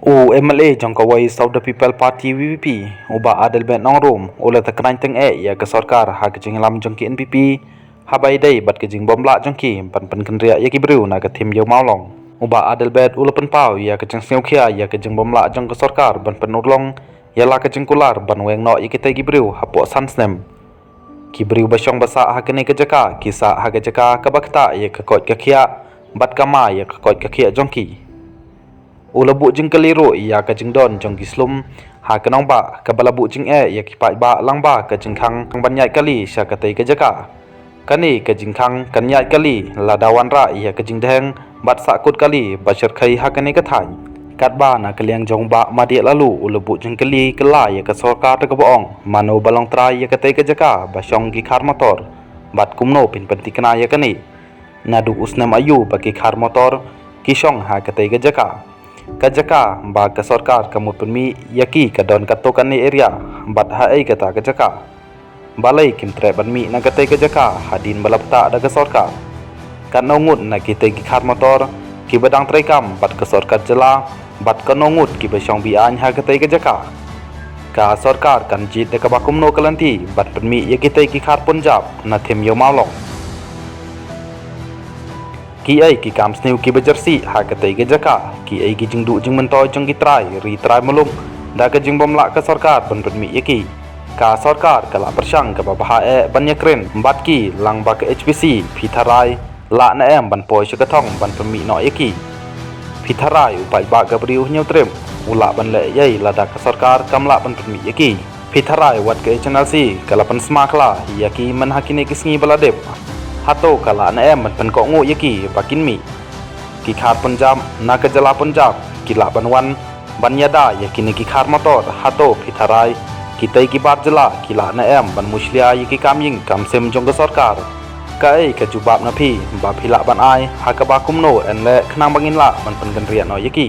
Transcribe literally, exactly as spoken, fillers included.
U MLA jong ka Voice of the People Party, VPP, u Bah Adelbert Nongrum, u la tyrkhong tyngeh ïa ka sorkar ha ka jingïalam jong ki NPP, haba ïadei bad ka jingbym lah jong ki ban pynkynriah ïa ki briew na ka thim Ïew Mawlong. U Bah Adelbert u la pynpaw ïa ka jingsngewkhia ïa ka jingbym lah jong ka sorkar ban pynurlong ïa la ka jingkular ban weng noh ïa kitei ki briew hapoh san snem. Ki briew ba shong ba sah ha kane ka jaka ki sah ha ka jaka kaba ktah ïa ka koit ka khiah bad kama ïa ka koit ka khiah jong ki. U la buh jingkylli ruh ïa ka jingdon jong ki slum ha ka nongbah, kaba la buh jingeh ïa ki paidbah lyngba ka jingkhang ban ïaid kali sha katei ka jaka. Kane ka jingkhang kan ïaid kali lada wanrah ïa ka jingdheng bad sahkut kali ba shyrkhei ha kane ka thaiñ. Katba na ka liang jong Bah Madiah Laloo u la buh jingkylli kylla ïa ka sorkar da kaba ong, mano ba long trai ïa katei ka jaka ba shong ki khar motor, bad kumno phin pynthikna ïa kane? Naduh u snem aïu ba ki khar motor ki shong ha katei ka jaka? Ka jaka ba ka sorkar ka mut pynmih ïa ki ka don katto katne area, bad haei kata ka jaka? Balei kim treh ban mih na katei ka jaka hadien ba la ktah da ka sorkar? Katno ngut na kitei ki khar motor kiba dang treikam bad ka sorkar jylla, bad katno ngut kiba shong be-aiñ ha katei ka jaka? Ka sorkar kan jied da kaba kumno ka lynti ban pynmih ïa kitei ki khar Punjab na thim Ïew Mawlong? Kiei ki kam sniew kiba jyrsieh ha katei ka jaka? Kiei ki jingduh jingmyntoi jong ki trai ri trai muluk da ka jingbym lah ka sorkar ban pynmih ïa ki? Ka sorkar ka la pyrshang kaba bha eh ban ïakren bad ki lyngba ka HPC, phi tharai lah ne em ban poi sha ka thong ban pynmih noh ïa ki? Phi tharai u paidbah ka Bri u Hynñiewtrep u lah ban leh ei ei lada ka sorkar kam lah ban pynmih ïa ki? Phi tharai wat ka HNLC ka la pynsma khla ïa ki myn ha kine ki sngi ba la dep? Hato ka lah ne em ban pynkohnguh ïa ki ba kin mih? Ki khar Punjab na ka jylla Punjab ki lah ban wan ban ïada ïa kine ki khar motor? Hato phi tharai kitei ki bar jylla ki lah ne em ban mushlia ïa ki kam ïing kam sem jong ka sorkar? Kaei ka jubab na phi ba phi lah ban ai, ha kaba kumno yn leh khnang ba ngin lah ban pynkynriah noh ïa ki?